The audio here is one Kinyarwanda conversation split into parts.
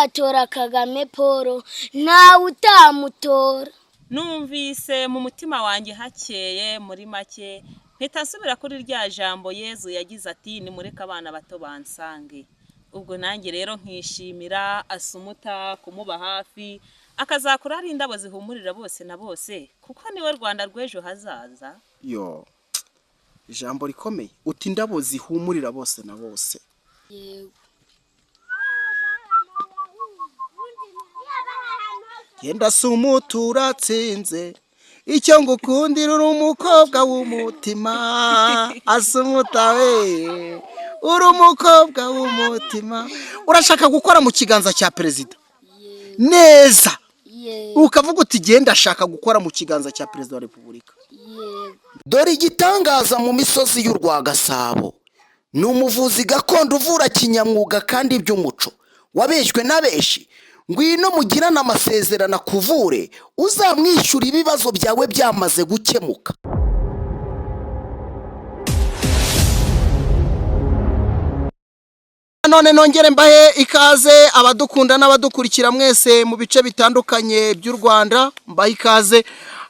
utatora Kagame Paul, ntawe utamutora. Numvise mu mutima wanjye hakeye muri make, mpita nsubira kuri rya jambo Yezu yagize ati nimureke abana bato bansange. Ubwo nanjye rero nkishimira Asumuta kumuba hafi, akazakura ari indabo zihumurira bose na bose, kuko niwe Rwanda rw'ejo hazaza. Yo, ijambo rikomeye uti indabo zihumurira bose na bose. Yego. Genda Sumuta uratsinze, icyo ngukundira uri umukobwa w'umutima. Asumuta we, uri umukobwa w'umutima. Urashaka gukora mu kiganza cya perezida neza, Yego. ukavuga uti genda ashaka gukora mu kiganza cya perezida wa repubulika. Yego. Dore igitangaza mu misozi y'u Rwagasabo ni umuvuzi gakondo uvura kinyamwuga kandi by'umuco wabeshywe na benshi. Ngwino mugirane amasezerano akuvure, uzamwishyura ibibazo byawe byamaze gukemuka. None nongere mbahe ikaze abadukunda n'abadukurikira mwese mu bice bitandukanye by'u Rwanda, mbahe ikaze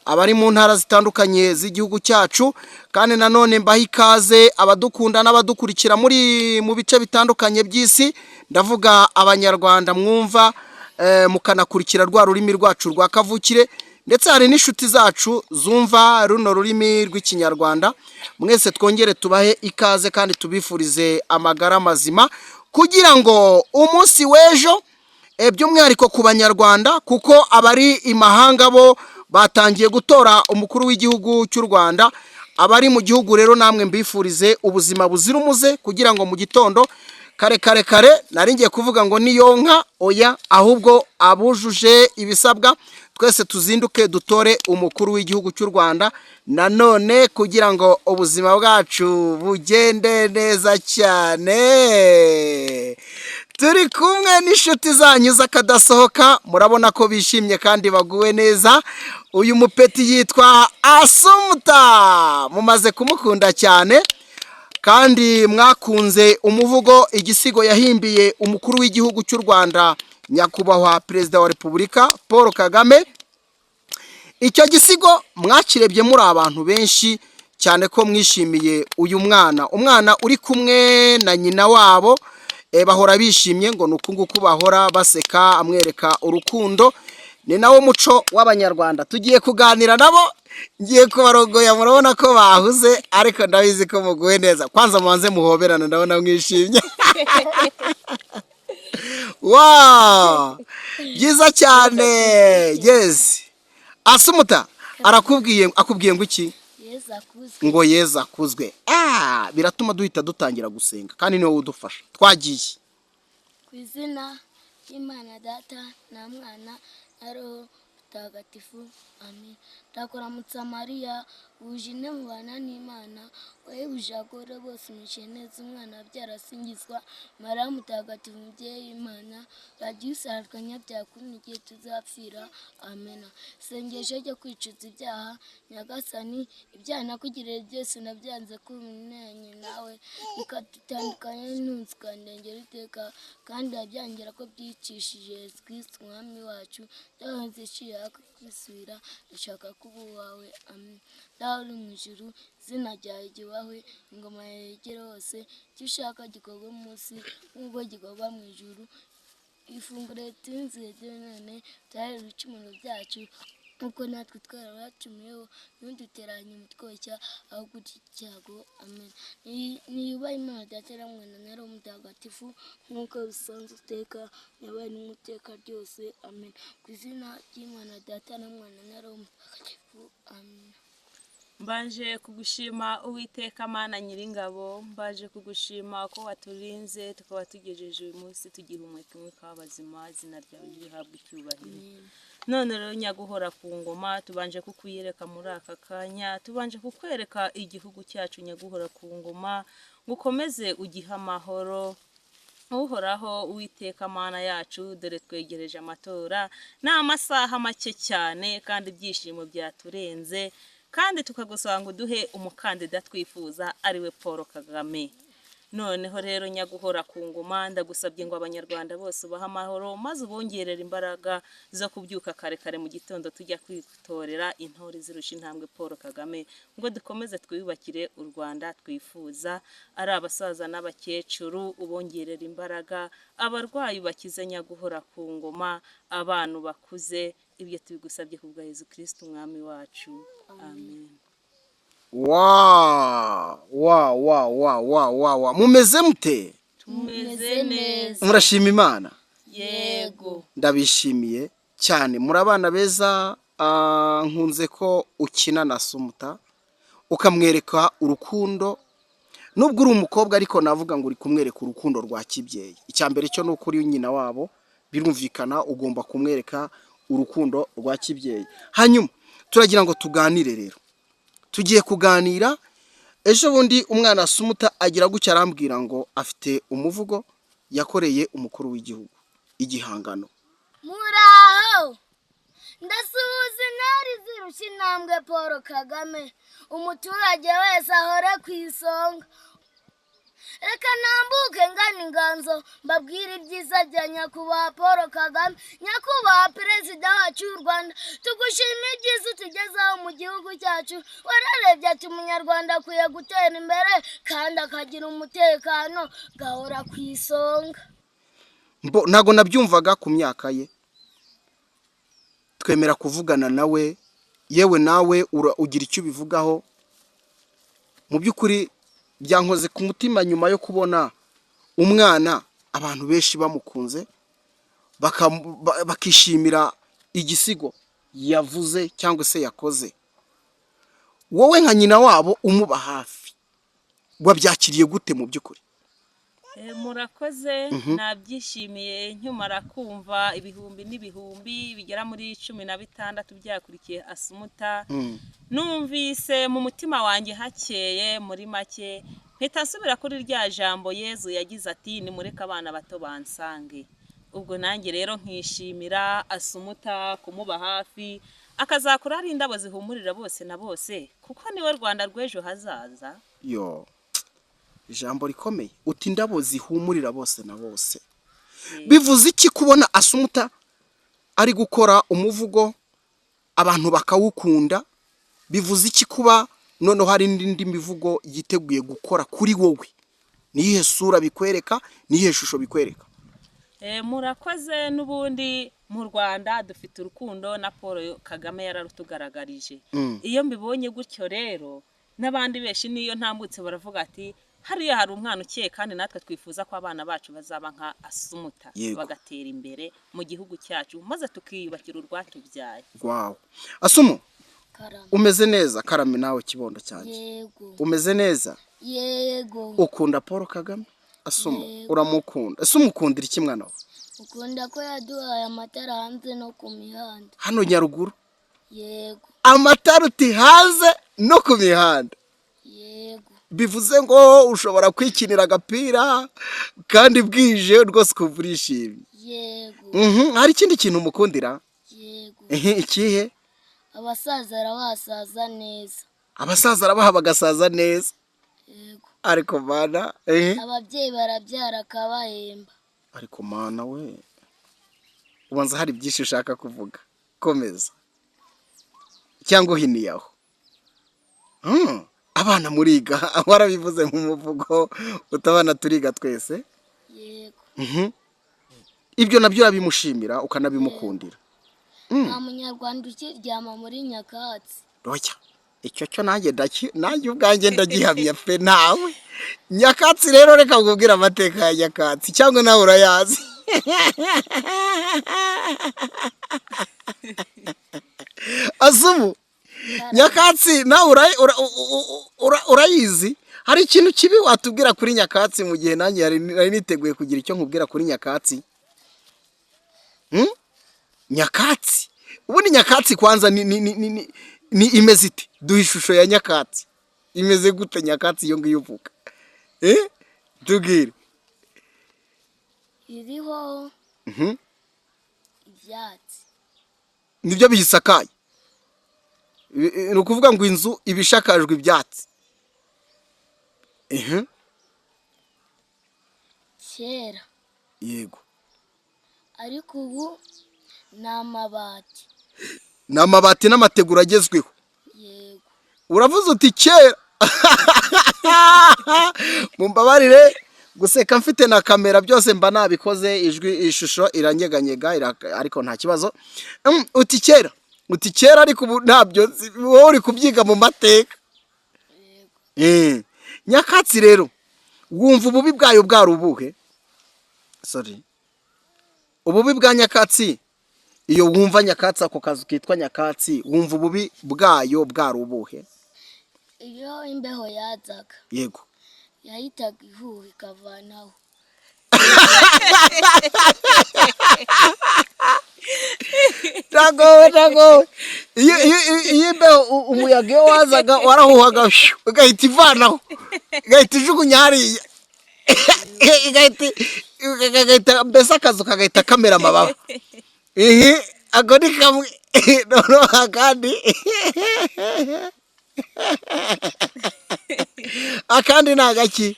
abari mu ntara zitandukanye z'igihugu cyacu, kandi nanone mbahe ikaze abadukunda n'abadukurikira muri mu bice bitandukanye by'isi. Ndavuga abanyarwanda mwumva mukanakurikira rwa rurimi rwacu rwa kavukire, ndetse hari n'inshuti zacu zumva runo rurimi rw'ikinyarwanda. Mwese twongere tubahe ikaze kandi tubifurize amagara mazima, kugira ngo umunsi w'ejo by'umwihariko ku banyarwanda, kuko abari imahanga bo batangiye gutora umukuru w'igihugu cy'u Rwanda. Abari mu gihugu rero namwe mbifurize ubuzima buzira umuze, kugira ngo mu gitondo kare kare kare, nari ngiye kuvuga ngo niyo nka oya, ahubwo abujuje ibisabwa twese tuzinduke dutore umukuru w'igihugu cy'u Rwanda nanone, kugira ngo ubuzima bwacu bugende neza cyane. Turi kumwe n'inshuti zanyu z'akadasohoka, murabona ko bishimye kandi baguwe neza. Uyu mupeti yitwa Asumuta, mumaze kumukunda cyane kandi mwakunze umuvugo igisigo yahimbiye umukuru w'igihugu cy'u Rwanda nyakubahwa perezida wa repubulika Paul Kagame. Icyo gisigo mwakirebye muri abantu benshi cyane ko mwishimiye uyu mwana, umwana uri kumwe na nyina wabo, bahora bishimye ngo ni uku nguku bahora baseka, amwereka urukundo. Ni nawo muco w'abanyarwanda. Tugiye kuganira nabo, ngiye kubarogoya, murabona ko bahuze, ariko ndabizi ko muguwe neza. Kwanza mubanze muhoberana, ndabona mwishimye. Wow, byiza cyane. Yes, Asumuta arakubwiye, akubwiye ngo iki? Yezu akuzwe. Ngo Yezu akuzwe. Biratuma duhita dutangira gusenga, kandi niwe udufasha. Twagiye. Ku izina ry'Imana Data na Mwana na Roho Mutagatifu, amen. Ndakuramutsa Mariya, wuje mubana n'Imana, wahebuje abagore bose umugisha neza umwana wabyara asingizwa. Mariya Mutagatifu mubyeyi w'Imana, radiyo usararwa nyabyaha kuri n'igihe tuzapfira, amen. Isengesho ryo kwicuza ibyaha. Nyagasani, ibyaha nakugiriye byose nabyanze kumenyanye nawe, bikadutandukanya n'intunzi ukandengera iteka, kandi wabyangira ko byicishije Yesu Kristo umwami wacu. Ndabanze nshaka kwisubira, ndashaka kuba uwawe, amen. Dawe uri mu ijuru, izina ryawe ryubahwe, ingoma yawe yegere hose, icyo ushaka gikorwe munsi nk'uko gikorwa mu ijuru. Ifunguro ritunze none, tuharire ibicumuro byacu nk'uko natwe twarabacumuyeho, ntuduteranye umutwoshya ahubwo uduce icyago, amen. Niyubahe Imana Data na Mwana na Roho Mutagatifu, nk'uko bisanzwe iteka, yabaye n'umuteka ryose, amen. Ku izina ry'Imana Data na Mwana na Roho Mutagatifu, amen. Mbanje kugushima Uwiteka Mana Nyiringabo, mbaje kugushima ko waturinze tukaba tugejeje uyu munsi tugihumeka umwuka w'abazima, izina ryawe rihabwe icyubahiro. None rero nyaguhora ku ngoma, tubanje kukwiyereka muri aka kanya, tubanje kukwereka igihugu cyacu nyaguhora ku ngoma, ngo ukomeze ugihe amahoro. Uhoraho Uwiteka Mana yacu, dore twegereje amatora, ni amasaha make cyane kandi ibyishimo byaturenze, kandi tukagusaba ngo uduhe umukandida twifuza ariwe Paul Kagame. Noneho rero nyaguhora ku ngoma, ndagusabye ngo Abanyarwanda bose ubahe amahoro, maze ubongerere imbaraga zo kubyuka kare kare mu gitondo tujya kwitorera intore zirusha intambwe Paul Kagame, ngo dukomeze twiyubakire u Rwanda twifuza. Ari abasaza n'abakecuru ubongerera imbaraga, abarwayi bakize nyaguhora ku ngoma, abantu bakuze, ibyo tubigusabye ku bwa Yezu Kristo umwami wacu, amen. Wa wa wa wa wa wa wa, mumeze mute? Tumeze neza. Murashima Imana? Yego. Ndabishimiye cyane, muri abana beza. Nkunze ko ukina na Sumuta ukamwereka urukundo, nubwo uri umukobwa ariko navuga ngo uri kumwereka urukundo rwa kibyeyi. Icya mbere cyo ni uko uri nyina wabo, birumvikana ugomba kumwereka urukundo rwa kibyeyi. Hanyuma turagira ngo tuganire rero, tugiye kuganira. Ejo bundi umwana Sumuta agira gutya arambwira ngo afite umuvugo yakoreye umukuru w'igihugu, igihangano. Muraho, ndasuhuza intare zirusha intambwe Paul Kagame, umuturage wese ahore ku isonga. Reka ntambuke ngana inganzo mbabwire ibyiza bya nyakubahwa Paul Kagame, nyakubahwa perezida wacu w'u Rwanda. Tugushima ibyiza utugezaho mu gihugu cyacu. Wararebye ati umunyarwanda akwiye gutera imbere kandi akagira umutekano, gahora ku isonga. Ntabwo nabyumvaga ku myaka ye, twemera kuvugana nawe, yewe nawe ugira icyo ubivugaho. Mu by'ukuri byankoze ku mutima nyuma yo kubona umwana abantu benshi bamukunze, bakishimira igisigo yavuze cyangwa se yakoze. Wowe nka nyina wabo umuba hafi, wabyakiriye gute mu by'ukuri? Murakoze, nabyishimiye nkimara kumva ibihumbi n'ibihumbi bigera muri 16 byakurikiye Asumuta. Numvise mu mutima wanjye hakeye. Muri make mpita nsubira kuri rya jambo Yezu yagize ati nimureke abana bato bansange. Ubwo nanjye rero nkishimira Asumuta kumuba hafi, akazakura ari indabo zihumurira bose na bose, kuko niwe Rwanda rw'ejo hazaza. Yo, ijambo rikomeye, uti indabo zihumurira bose na bose. Bivuze iki kubona Asumuta ari gukora umuvugo abantu bakawukunda? Bivuze iki kuba noneho hari n'indi mivugo yiteguye gukora kuri wowe? Niyihe sura bikwereka? Niyihe shusho bikwereka? Murakoze, n'ubundi mu Rwanda dufite urukundo na Paul Kagame yararutugaragarije. Iyo mbibonye gutyo rero, n'abandi benshi niyo ntambutse baravuga ati hariya hari umwana ukeye, kandi natwe twifuza ko abana bacu bazaba nka Asumuta, bagatera imbere mu gihugu cyacu, maze tukiyubakira urwatubyaye. Wow, Asumu! Karame. Umeze neza? Karame nawe kibondo cyanjye. Yego. Umeze neza? Yego. Ukunda Paul Kagame, Asumu? Yego. Uramukunda? Ese umukundira iki mwana wawe? Ukunda ko yaduhaye amatara hanze no ku mihanda. Hano Nyaruguru? Yego. Amatara uti hanze no ku mihanda? Yego. Bivuze ngo ushobora kwikinira agapira kandi bwije rwose ukumva urishimye? Yego. Hari ikindi kintu umukundira? Yego. Ehe, ikihe? Abasaza arabasaza neza. Abasaza arabaha bagasaza neza? Yego. Ariko mana, ehe. Ababyeyi barabyara akabahemba. Ariko mana we, ubanza hari byinshi ushaka kuvuga, komeza cyangwa uhiniye aho. Abana muriga, warabivuze mu muvugo utabana turiga twese. Yego. Ibyo nabyo urabimushimira ukanabimukundira? Nta munyarwanda ukiryama muri nyakatsi. Oya, icyo cyo nanjye nanjye ubwanjye ndagihamya pe, nawe. Nyakatsi rero, reka nkubwire amateka ya nyakatsi, cyangwa nawe urayazi? Azubu nyakatsi nawe urayizi? Hari ikintu kibi watubwira kuri nyakatsi, mu gihe nanjye nari niteguye kugira icyo nkubwira kuri nyakatsi? Nyakatsi ubundi, nyakatsi kwanza ni imeze ite? Duha ishusho ya nyakatsi, imeze gute nyakatsi iyo ngiyo uvuga? Tubwire. Iriho ibyatsi. Nibyo biyisakaye? Ni ukuvuga ngo inzu iba ishakajwe ibyatsi. Kera. Yego. Ariko ubu ni amabati. Ni amabati n'amategura agezweho. Yego. Uravuze uti kera, mumbabarire guseka mfite na kamera, byose mba nabikoze, ijwi, ishusho iranyeganyega, ariko nta kibazo. Uti kera, uti kera, ariko ubu ntabyo nzi, wowe uri kubyiga mu mateka. Nyakatsi rero wumva ububi bwayo bwari ubuhe? Sorry, ububi bwa nyakatsi, iyo wumva nyakatsi, ako kazu kitwa nyakatsi, wumva ububi bwayo bwari ubuhe? Iyo imbeho yazaga, yahitaga ihuha ikavanaho. Ntagowe, ntagowe. Iyo imbeho, umuyaga iyo wazaga warahuhaga, shyu, ugahita ivanaho, igahita ijugunya hariya, igahita mbese akazu kagahita kamera amababa. Ihi, ako ni kamwe. Noneho akandi ni agaki?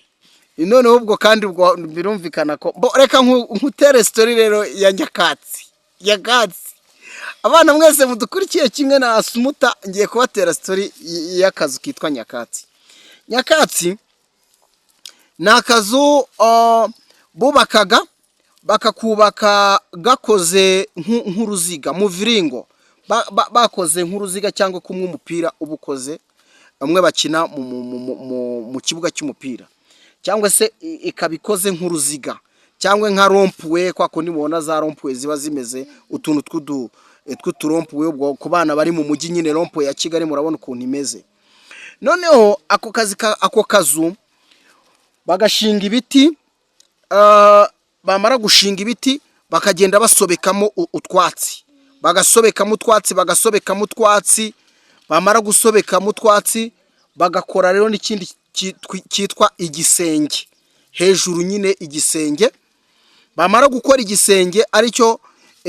Noneho ubwo kandi ubwo birumvikana ko bo, reka nkutere story rero ya nyakatsi. Nyakatsi, abana mwese mudukurikiye kimwe na Asumuta, ngiye kubatera story y'akazu kitwa nyakatsi. Nyakatsi ni akazu bubakaga, bakakubaka gakoze nk'uruziga, muviringo. Bakoze nk'uruziga cyangwa kumwe umupira uba ukoze, bamwe bakina mu kibuga cy'umupira, cyangwa se ikaba ikoze nk'uruziga cyangwa nka rond-point, kwa kundi mubona za rond-point ziba zimeze, utuntu tw'uturond-point. Ubwo ku bana bari mu mujyi nyine, rond-point ya Kigali murabona ukuntu imeze. Noneho ako kazu bagashinga ibiti, bamara gushinga ibiti bakagenda basobekamo utwatsi, bagasobekamo utwatsi, bagasobekamo utwatsi. Bamara gusobekamo utwatsi bagakora rero n'ikindi cyitwa igisenge hejuru nyine. Igisenge, bamara gukora igisenge, aricyo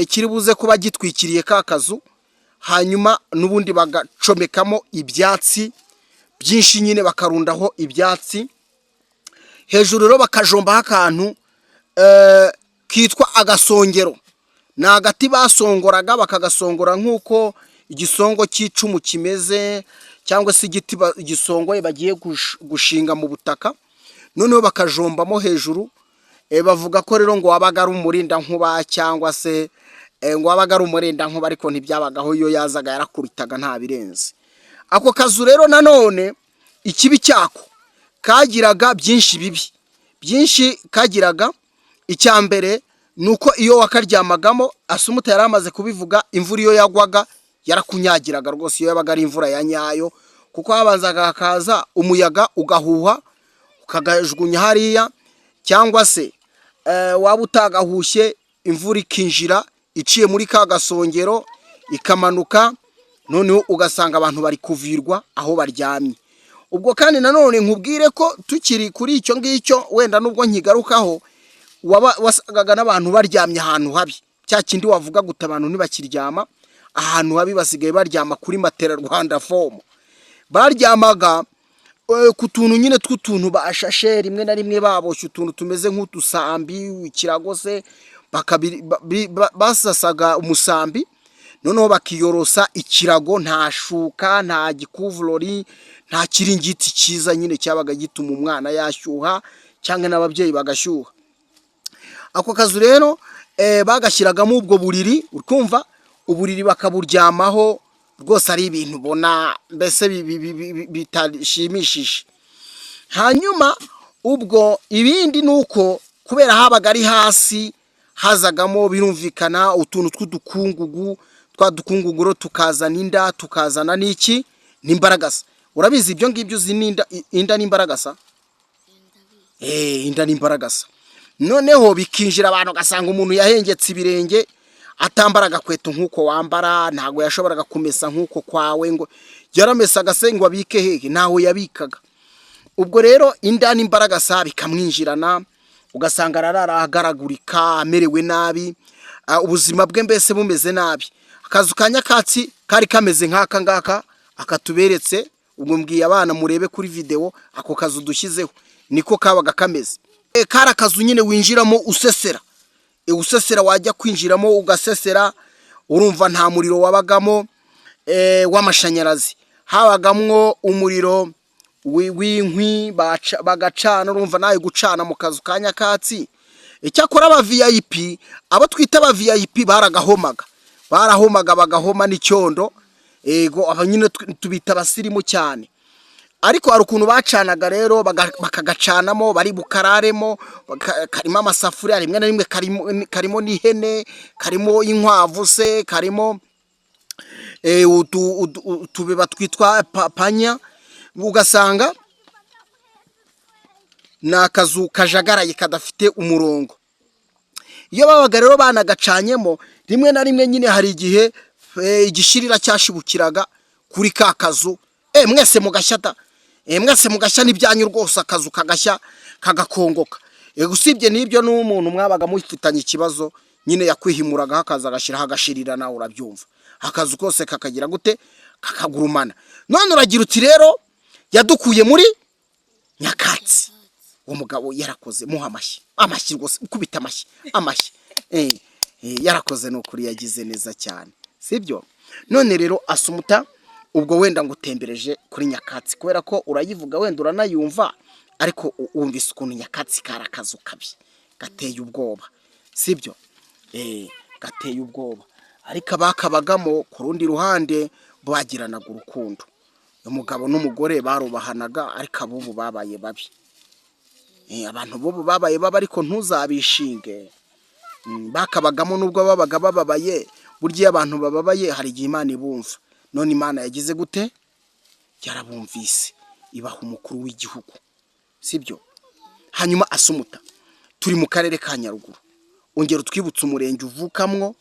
kiri buze kuba gitwikiriye ka kazu, hanyuma n'ubundi bagacomekamo ibyatsi byinshi nyine, bakarundaho ibyatsi hejuru. Rero bakajombaho akantu kitwa agasongero. Ni agati basongoraga, bakagasongora nk'uko igisongo cy'icumu kimeze, cyangwa se igiti gisongoye bagiye gushinga mu butaka, noneho bakajombamo hejuru. Bavuga ko rero ngo wabaga ari umurindankuba, cyangwa se ngo wabaga ari umurindankuba, ariko ntibyabagaho, iyo yazaga yarakubitaga nta birenze. Ako kazu rero nanone ikibi cyako kagiraga byinshi bibi, byinshi kagiraga. Icya mbere ni uko iyo wakaryamagamo, Asumuta yari amaze kubivuga, imvura iyo yagwaga yarakunyagiraga rwose, iyo yabaga ari imvura ya nyayo, kuko habanzaga hakaza umuyaga ugahuha ukagajugunya hariya, cyangwa se waba utagahushye imvura ikinjira iciye muri ka gasongero ikamanuka, noneho ugasanga abantu bari kuvirwa aho baryamye. Ubwo kandi nanone nkubwire ko tukiri kuri icyo ngicyo, wenda nubwo nkigarukaho, wasangaga n'abantu baryamye ahantu habi. Cya kindi wavuga guta, abantu ntibakiryama ahantu habi, basigaye baryama kuri matera Rwanda Foam. Baryamaga ku tuntu nyine tw'utuntu bashashe, rimwe na rimwe baboshye utuntu tumeze nk'udusambi, ikirago se basasaga umusambi, noneho bakiyorosa ikirago, nta shuka, nta gikuvurori, nta kiringiti cyiza nyine cyabaga gituma umwana yashyuha cyangwa n'ababyeyi bagashyuha. Ako kazu rero bagashyiragamo ubwo buriri, ukumva uburiri bakaburyamaho rwose ari ibintu ubona mbese bitashimishije. Hanyuma ubwo ibindi ni uko kubera habaga ari hasi, hazagamo birumvikana utuntu tw'udukungugu, twa dukungugu rero tukazana inda, tukazana n'iki, n'imbaragasa. Urabizi ibyo ngibyo? Uzi n'inda, inda n'imbaragasa? Inda n'imbaragasa. Noneho bikinjira abantu, ugasanga umuntu yahengetse ibirenge, atambara agakweto nk'uko wambara, ntabwo yashoboraga kumesa nk'uko kwawe, ngo yaramesaga se ngo abike hehe? Ntaho yabikaga. Ubwo rero inda n'imbaragasa bikamwinjirana, ugasanga ararara agaragurika, amerewe nabi, ubuzima bwe mbese bumeze nabi. Akazu ka nyakatsi kari kameze nk'aka ngaka akatuberetse. Ubwo mbwiye abana murebe kuri videwo, ako kazu dushyizeho niko kabaga kameze. Kari akazu nyine winjiramo usesera. Usesera, wajya kwinjiramo ugasesera. Urumva nta muriro wabagamo w'amashanyarazi, habagamwo umuriro w'inkwi bagacana. Urumva nawe gucana mu kazu ka nyakatsi. Icyakora aba VIP, abo twita aba VIP, baragahomaga, barahomaga, bagahoma n'icyondo. Ego, aba nyine tubita abasirimu cyane. Ariko hari ukuntu bacanaga rero, bakagacanamo bari bukararemo, karimo amasafuriya, rimwe na rimwe karimo n'ihene, karimo inkwavu se, karimo utubeba twitwa panya. Ugasanga ni akazu kajagaraye kadafite umurongo. Iyo babaga rero banagacanyemo, rimwe na rimwe nyine hari igihe igishirira cyashibukiraga kuri ka kazu, mwese mugashya da, mwese mugashya n'ibyanyu rwose, akazu kagashya kagakongoka. Usibye n'ibyo, n'umuntu mwabaga mufitanye ikibazo nyine yakwihimuraga, hakaza agashyiraho agashirira, nawe urabyumva, akazu kose kakagira gute? Kakagurumana. None uragira uti rero yadukuye muri nyakatsi. Uwo mugabo yarakoze, muha amashyi, amashyi rwose, ukubita amashyi, amashyi. Yarakoze ni ukuri, yagize neza cyane, sibyo? None rero Asumuta, ubwo wenda ngutembereje kuri nyakatsi kubera ko urayivuga, wenda uranayumva, ariko wumvise ukuntu nyakatsi kari akazu kabi gateye ubwoba, sibyo? Gateye ubwoba, ariko abakabagamo ku rundi ruhande bagiranaga urukundo. Umugabo n'umugore barubahanaga, ariko abubu babaye babi. Abantu b'ubu babaye babi, ariko ntuzabishinge. Bakabagamo nubwo babaga bababaye. Burya iyo abantu bababaye hari igihe Imana ibumva. None Imana yagize gute? Yarabumvise, ibaha umukuru w'igihugu, sibyo? Hanyuma Asumuta, turi mu karere ka Nyaruguru. Ongera utwibutse umurenge uvukamwo,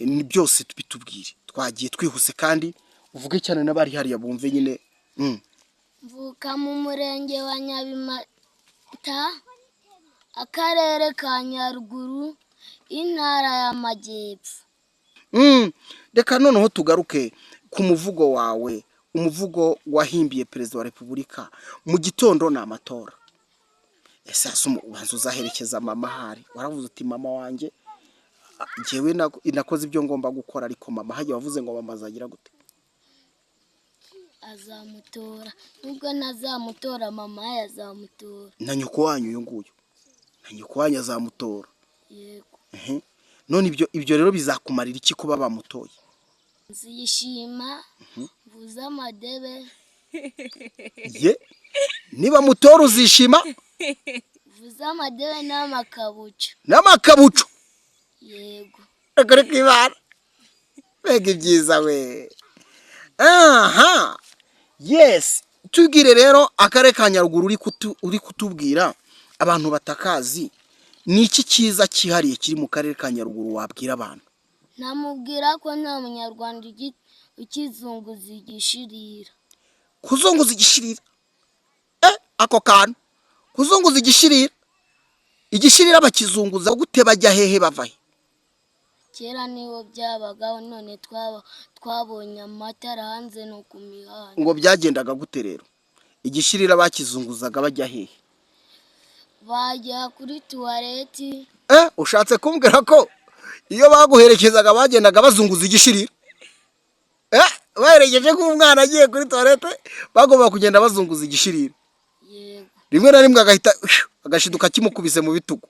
ni byose bitubwire. Twagiye twihuse, kandi uvuge cyane n'abari hariya bumve nyine. Mvuka mu murenge wa Nyabimata, akarere ka Nyaruguru, intara y'Amajyepfo. Reka noneho tugaruke ku muvugo wawe, umuvugo wahimbiye Perezida wa Repubulika. Mu gitondo ni amatora. Ese hasi ubanza uzaherekeza mama? Ahari waravuze uti: "Mama wanjye, njyewe nakoze ibyo ngomba gukora, ariko mama." Hajya wavuze ngo mama azagira gute? Azamutora. Nubwo ntazamutora, mama yazamutora. Na nyoko wanyu uyu nguyu, na nyoko wanyu azamutora? Yego. Ehe. None ibyo rero bizakumarira iki kuba bamutoye? Nzishima, mvuze amadebe. Ye, niba mutora uzishima? Mvuze amadebe n'amakabucu. N'amakabucu? Yego. Kuri kwibara, mbega ibyiza we! Aha, yes. Tubwire rero, akarere ka Nyaruguru uri kutubwira, abantu batakazi, ni iki cyiza cyihariye kiri mu karere ka Nyaruguru wabwira abantu? Namubwira ko nta munyarwanda ukizunguza igishirira. Kuzunguza igishirira, ako kantu, kuzunguza igishirira. Igishirira bakizunguza gute? Bajya hehe? Bava he? Kera nibo byabagaho, none twaba twabonye amatara hanze no ku mihanda. Ngo byagendaga gute rero? Igishirira bakizunguzaga bajya hehe? Bajya kuri tuwareti. Ushatse kumbwira ko iyo baguherekezaga bagendaga bazunguza igishirira? Baherekeje nk'umwana agiye kuri toilette, bagomba kugenda bazunguza igishirira? Yego. Rimwe na rimwe agahita agashiduka kimukubise mu bitugu.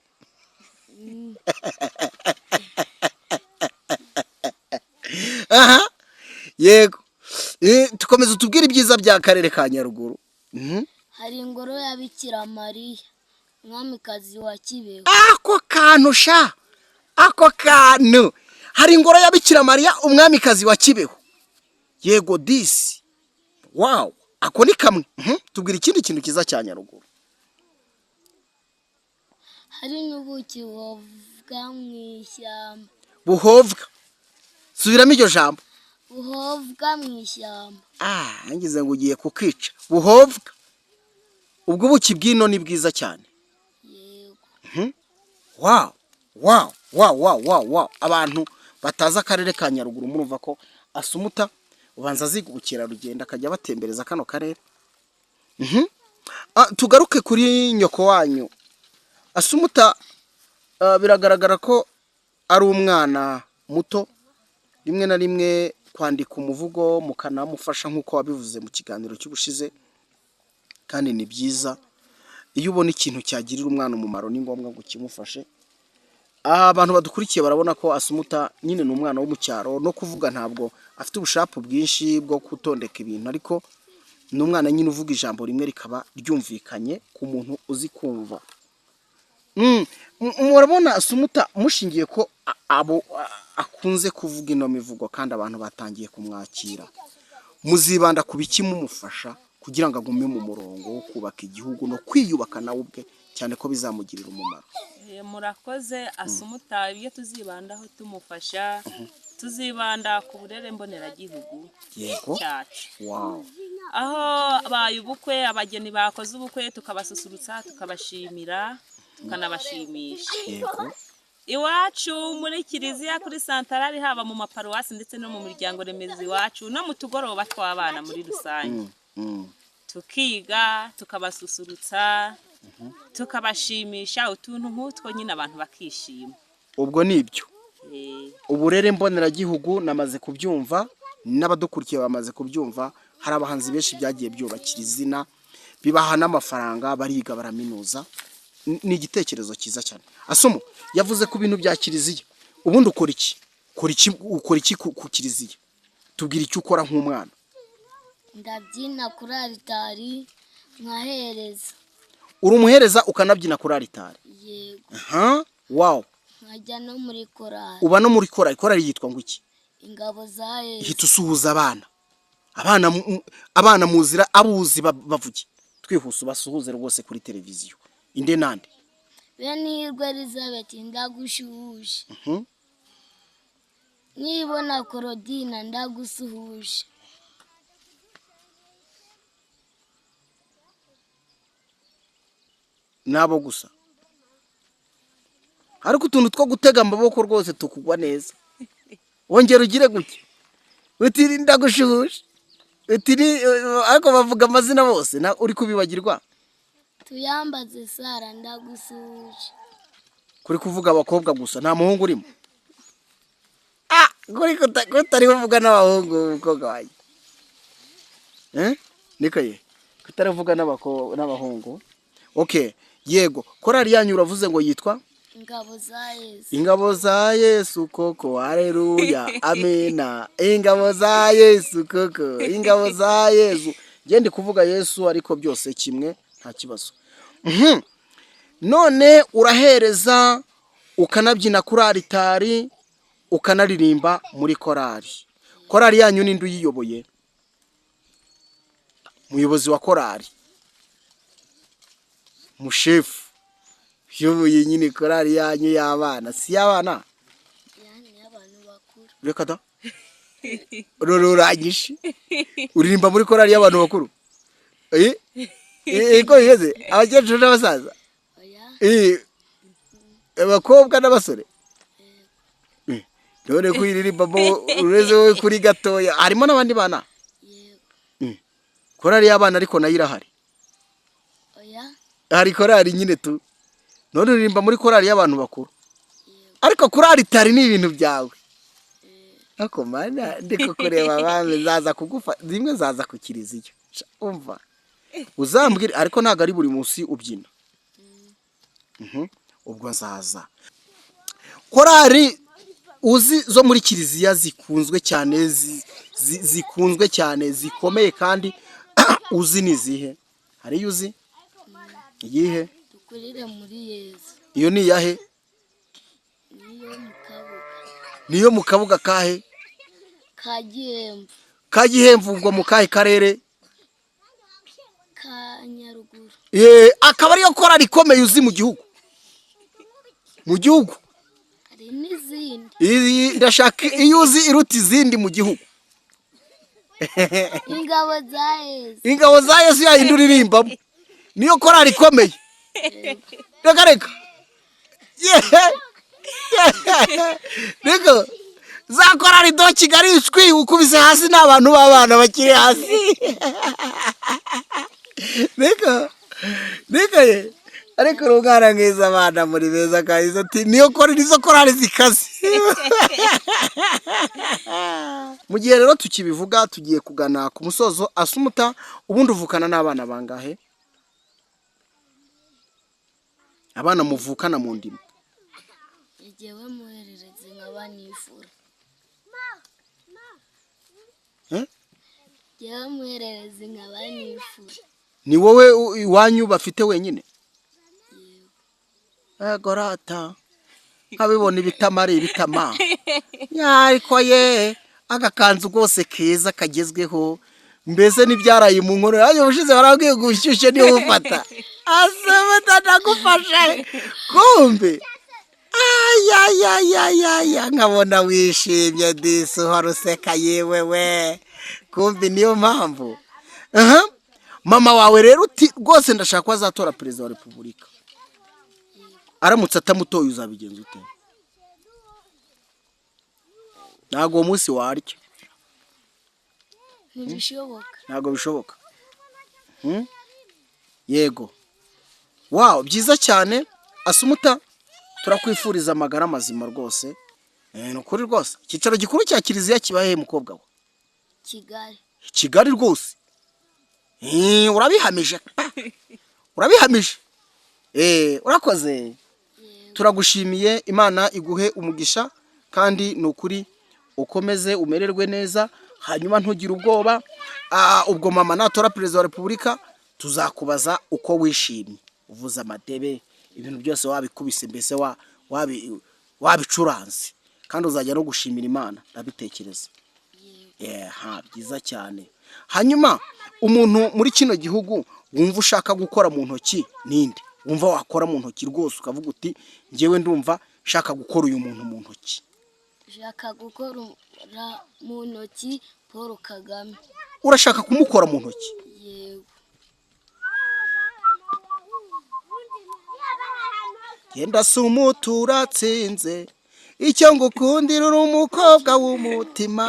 Aha, yego. Tukomeza utubwire ibyiza by'akarere ka Nyaruguru. Hari ingoro ya Bikira Mariya, umwamikazi wa Kibeho. Ako kantu sha, ako kantu! Hari ingoro ya Bikira Mariya, umwamikazi wa Kibeho. Yego disi, wow, ako ni kamwe. Tubwire ikindi kintu cyiza cya Nyaruguru. Hari n'ubuki buhovwa mu ishyamba. Buhovwa? Subiramo iryo jambo. Buhovwa mu ishyamba. Ah, ngize ngo ugiye kukica. Buhovwa. Ubwo buki bw'ino ni bwiza cyane. Yego. Wow, wow, wow, wow, wow, wow! Abantu batazi akarere ka Nyaruguru, murumva ko Asumuta ubanza aziga ubukerarugendo, akajya abatembereza kano karere. Tugaruke kuri nyoko wanyu. Asumuta, biragaragara ko ari umwana muto, rimwe na rimwe kwandika umuvugo mukanamufasha nk'uko wabivuze mu kiganiro cy'ubushize, kandi ni byiza. Iyo ubona ikintu cyagirira umwana umumaro ni ngombwa ngo ukimufashe. Abantu badukurikiye barabona ko Asumuta nyine ni umwana wo mu cyaro, no kuvuga ntabwo afite ubushapu bwinshi bwo gutondeka ibintu, ariko ni umwana nyine uvuga ijambo rimwe rikaba ryumvikanye ku muntu uzi kumva. Murabona Asumuta mushingiye ko abo akunze kuvuga ino mivugo kandi abantu batangiye kumwakira, muzibanda ku biki mumufasha kugira ngo agume mu murongo wo kubaka igihugu no kwiyubaka nawe ubwe, cyane ko bizamugirira umumaro? Murakoze. Asumuta ibyo tuzibandaho tumufasha, tuzibanda ku burere mboneragihugu cyacu. Aho abaye ubukwe, abageni bakoze ubukwe, tukabasusurutsa, tukabashimira, tukanabashimisha. Iwacu muri kiliziya kuri santarari, haba mu maparuwasi ndetse no mu miryango remezo iwacu, no mu tugoroba tw'abana muri rusange, tukiga, tukabasusurutsa, tukabashimisha, utuntu nk'utwo nyine abantu bakishima. Ubwo ni ibyo. Uburere mboneragihugu namaze kubyumva, n'abadukurikiye bamaze kubyumva. Hari abahanzi benshi byagiye byubakira izina, bibaha n'amafaranga, bariga baraminuza. Ni igitekerezo cyiza cyane. Asumu yavuze ku bintu bya kiliziya. Ubundi ukora iki? Ukora iki, ukora iki ku kiliziya? Tubwira icyo ukora nk'umwana. Ndabyina kuri aritari, nkahereza. Uri umuhereza ukanabyina kuri aritari? Yego. Aha, wow. Nkajya no muri korali. Uba no muri korali. Korali yitwa ngo iki? Ingabo za Yesu. Ihita usuhuza abana. Abana muzira abuzi bavuge twihuse, ubasuhuze rwose kuri televiziyo. Inde nande? Benihirwe Elizabeth, ndagushuhuje. Nibona Korodina, ndagusuhuje. Nabo gusa, ariko utuntu two gutega amaboko rwose tukugwa neza. Wongera ugire gutya uti ndagushuhuje, uti ariko bavuga amazina bose na uri kubibagirwa. Tuyambaze Sara, ndagusuhuje. Kuri kuvuga abakobwa gusa, nta muhungu urimo? Kuri kutari kuvuga n'abahungu, umukobwa wanjye, niko ye kutaravuga n'abahungu. Okay, yego. Korali yanyu uravuze ngo yitwa? Ingabo za Yesu. Ingabo za Yesu koko, haleluya, amena. Ingabo za Yesu koko, ingabo za Yesu. Ngende kuvuga Yesu, ariko byose kimwe, nta kibazo. None urahereza, ukanabyina kuri aritari, ukanaririmba muri korali. Korali yanyu ninde uyiyoboye? Umuyobozi wa korali, mushefu uyoboye nyine korali yanyu y'abana, si y'abana? Yani y'abantu bakuru. Reka da, rurangije uririmba muri korali y'abantu bakuru. Eh eh, ko bimeze, abakecuru n'abasaza? Oya. Eh, abakobwa n'abasore. None ko uyiririmbamo ureze wowe kuri gatoya, harimo n'abandi bana? Yego. Korali y'abana ariko nayo irahari? Oya. Hari korali nyine tu. None uririmba muri korali y'abantu bakuru, ariko kuri aritari ni ibintu byawe. Ariko mana, ndi kukureba, bame zaza kugufa zimwe zaza ku kiliziya. Sha, umva uzambwire, ariko ntabwo ari buri munsi ubyina. Ubwo nzaza. Korali uzi zo muri kiliziya zikunzwe cyane, zikunzwe cyane, zikomeye kandi uzi ni izihe? Hari iyo uzi? Iyihe? Dukurire muri Yesu. Iyo ni iyahe? Niyo mu Kabuga. Niyo mu Kabuga kahe? Ka Gihembo. Ka Gihembo, ubwo mu kahe karere? Ka Nyaruguru. Akaba ariyo korali ikomeye uzi mu gihugu? Mu gihugu. Hari n'izindi. Iyi ndashaka iyo uzi iruta izindi mu gihugu. Ingabo za Yesu. Ingabo za Yesu yayindi uririmbamo niyo korali ikomeye? Reka reka, yehe yehe, reka za korali do Kigali ishwi ukubise hasi n'abantu b'abana bakiri hasi. Reka reka ye, Ariko uri umwana mwiza, abana muri beza kabisa. Ati niyo kora nizo korari zikaze. Mu gihe rero tukibivuga, tugiye kugana ku musozo. Asumuta, ubundi uvukana n'abana bangahe? Abana muvukana mu ndimi? Igihe muherereze nkaba nifura. Eh? Jyewe muhererezi nkaba nifura. Ni wowe iwanyu bafite wenyine? Ego rata, nkabibona ibitama ari ibitama. Ariko ye, agakanzu rwose keza kagezweho, mbese n'ibyaraye mu nkono yanjye ubushize barabwiye ngo ushyushye niwo ufata. Asumuta, ndagufashe kumbe. Ayayayayaya, nkabona wishimye disi, uhora useka, yewe we, kumbe niyo mpamvu. Aha mama wawe rero uti rwose ndashaka ko azatora perezida wa repubulika. Aramutse atamutoye uzabigenza ute? Ntabwo uwo munsi warya. Ntibishoboka. Ntabwo bishoboka. Yego, wow, byiza cyane. Asumuta, turakwifuriza amagara mazima rwose. Ni ukuri rwose. Icyicaro gikuru cya kiliziya kiba hehe, mukobwa we? Kigali. Kigali rwose. Urabihamije pa. Urabihamije. Urakoze, turagushimiye. Imana iguhe umugisha, kandi ni ukuri ukomeze umererwe neza, hanyuma ntugire ubwoba. Ubwo mama natora perezida wa repubulika tuzakubaza uko wishimye, uvuze amadebe, ibintu byose wabikubise, mbese wabicuranze, kandi uzajya no gushimira Imana, ndabitekereza. Ha, byiza cyane. Hanyuma umuntu muri kino gihugu wumva ushaka gukora mu ntoki ninde? Wumva wakora mu ntoki rwose, ukavuga uti njyewe ndumva nshaka gukora uyu muntu mu ntoki? Nshaka gukora mu ntoki Paul Kagame. Urashaka kumukora mu ntoki? Yego. Genda se uratsinze. Icyo ngukundira, uri umukobwa w'umutima.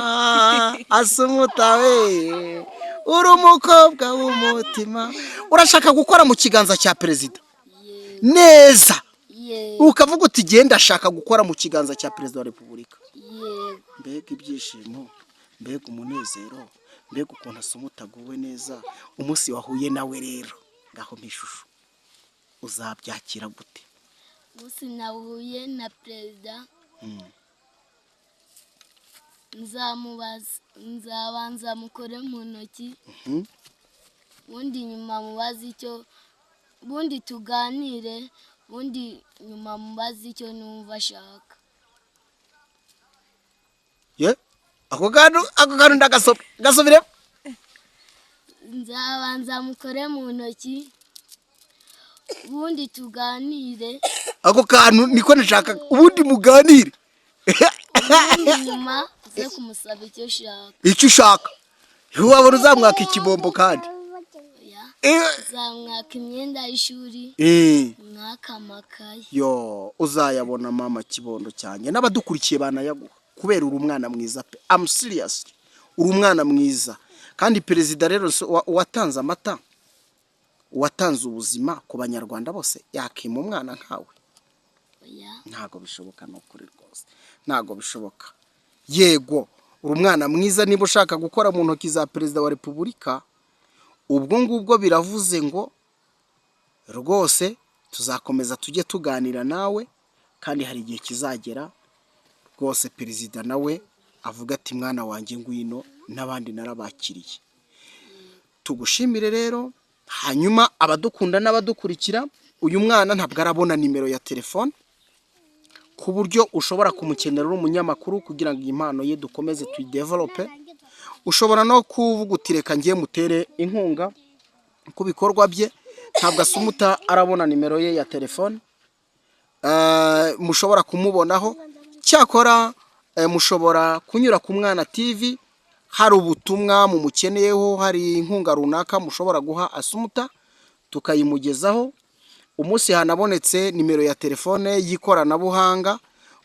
Asumuta we, uri umukobwa w'umutima. Urashaka gukora mu kiganza cya perezida? Yego. Neza? Yego. Ukavuga uti genda ashaka gukora mu kiganza cya perezida wa repubulika? Yego. Mbega ibyishimo, mbega umunezero, mbega ukuntu Asumuta aguwe neza! Umunsi wahuye nawe rero, ngaho mu ishusho, uzabyakira gute? Umunsi nahuye na perezida, nzamubaza, nzabanza mukore mu ntoki, ubundi nyuma mubaze icyo, ubundi tuganire, ubundi nyuma mubaze icyo numva ashaka. Ye, ako kantu ndagasoma, gasubiremo. Nzabanza mukore mu ntoki, ubundi tuganire. Ako kantu niko nashaka, ubundi muganire. Ubundi nyuma uze kumusaba icyo ushaka. Icyo ushaka. Wabona uzamwaka ikibombo kandi. Oya, nzamwaka imyenda y'ishuri, mwaka amakaye. Yo, uzayabona mama kibondo cyanjye, n'abadukurikiye banayaguha kubera uri umwana mwiza pe. I'm serious, uri umwana mwiza. Kandi perezida rero watanze amata, watanze ubuzima ku banyarwanda bose, yakima umwana nkawe? Oya. Ntabwo bishoboka, ni ukuri rwose ntabwo bishoboka. Yego, uri umwana mwiza. Niba ushaka gukora mu ntoki za perezida wa repubulika, ubwo ngubwo biravuze ngo rwose tuzakomeza tujye tuganira nawe, kandi hari igihe kizagera rwose perezida nawe avuga ati mwana wanjye ngwino, n'abandi narabakiriye. Tugushimire rero. Hanyuma abadukunda n'abadukurikira, uyu mwana ntabwo arabona nimero ya telefone ku buryo ushobora kumukenera uri umunyamakuru kugira ngo iyi mpano ye dukomeze tuyidevelope. Ushobora no kuvuga uti reka ngiye mutere inkunga ku bikorwa bye. Ntabwo Asumuta arabona nimero ye ya telefone mushobora kumubonaho. Cyakora mushobora kunyura ku Mwana TV, hari ubutumwa mumukeneyeho, hari inkunga runaka mushobora guha Asumuta tukayimugezaho. Umunsi hanabonetse nimero ya telefone y'ikoranabuhanga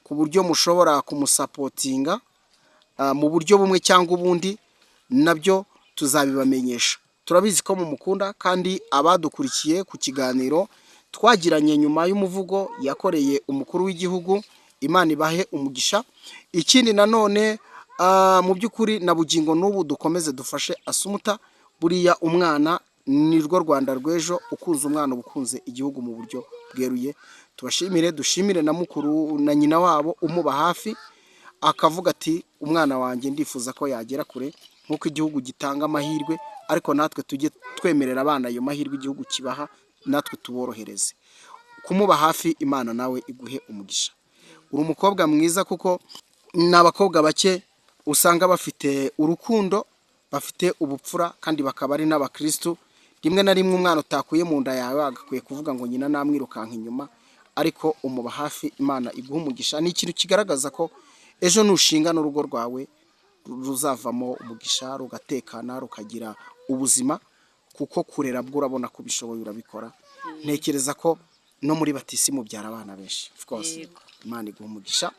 ku buryo mushobora kumusupportinga mu buryo bumwe cyangwa ubundi, nabyo tuzabibamenyesha. Turabizi ko mumukunda, kandi abadukurikiye ku kiganiro Twagiranye nyuma y'umuvugo yakoreye umukuru w'igihugu. Imana ibahe umugisha. Ikindi nanone, mu by'ukuri na bugingo n'ubu dukomeze dufashe Asumuta. Buriya umwana ni rwo Rwanda rw'ejo. Ukunze umwana uba ukunze igihugu mu buryo bweruye. Tubashimire, dushimire na mukuru na nyina wabo umuba hafi, akavuga ati: "Umwana wanjye ndifuza ko yagera kure." Nk'uko igihugu gitanga amahirwe, ariko natwe tujye twemerera abana ayo mahirwe igihugu kibaha, natwe tuborohereze kumuba hafi. Imana nawe iguhe umugisha. Uri umukobwa mwiza, kuko ni abakobwa bake usanga bafite urukundo, bafite ubupfura, kandi bakaba ari n'abakirisitu. Rimwe na rimwe umwana utakuye mu nda yawe agakwiye kuvuga ngo nyina namwirukanka inyuma, ariko umuba hafi. Imana iguha umugisha. Ni ikintu kigaragaza ko ejo nushinga n'urugo rwawe ruzavamo umugisha, rugatekana, rukagira ubuzima, kuko kurera bwo urabona ko ubishoboye, urabikora. Ntekereza ko no muri batisimu mubyara abana benshi, of course. Yego. Imana iguha umugisha.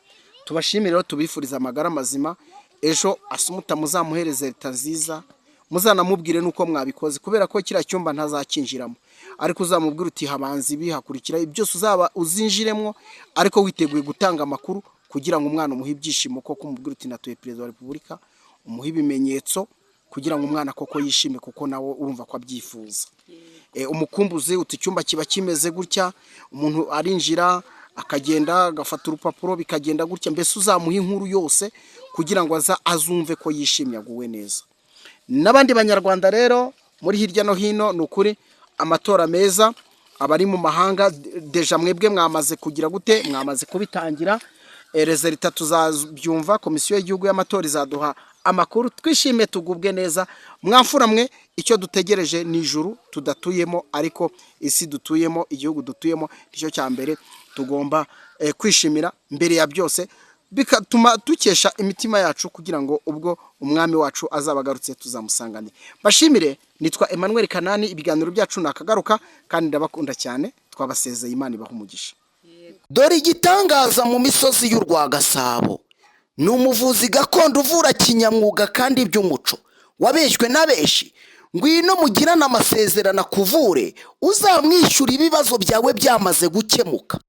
Tubashimire rero, tubifuriza amagara mazima. Ejo Asumuta muzamuhereze leta nziza, muzanamubwire n'uko mwabikoze, kubera ko kiriya cyumba ntazakinjiramo, ariko uzamubwire uti: "Habanza ibi, hakurikira ibi." Byose uzaba uzinjiremo, ariko witeguye gutanga amakuru kugira ngo umwana umuhe ibyishimo koko. Umubwire uti: "Natuye Perezida wa Repubulika." Umuhe ibimenyetso kugira ngo umwana koko yishime, kuko nawe urumva ko abyifuza. Umukumbuzi uti: "Icyumba kiba kimeze gutya, umuntu arinjira akagenda agafata urupapuro, bikagenda gutya." Mbese uzamuha inkuru yose kugira ngo aza azumve ko yishimye, aguwe neza. N'abandi Banyarwanda rero muri hirya no hino, ni ukuri amatora meza. Abari mu mahanga, déjà mwebwe mwamaze kugira gute? Mwamaze kubitangira. Résultat tuzabyumva, Komisiyo y'Igihugu y'Amatora izaduha amakuru, twishime, tugubwe neza. Mwamfura mwe, icyo dutegereje ni ijuru tudatuyemo, ariko isi dutuyemo, igihugu dutuyemo, nicyo cya mbere tugomba kwishimira mbere ya byose, bigatuma dukesha imitima yacu, kugira ngo ubwo umwami wacu azaba agarutse tuzamusanganire. Bashimire, nitwa Emmanuel Kanani. Ibiganiro byacu nakagaruka, kandi ndabakunda cyane. Twabasezeye, Imana ibaha umugisha. Dore igitangaza mu misozi y'u Rwagasabo. Ni umuvuzi gakondo uvura kinyamwuga kandi by'umuco, wabeshywe na benshi. Ngwino mugirane amasezerano akuvure, uzamwishyura ibibazo byawe byamaze gukemuka.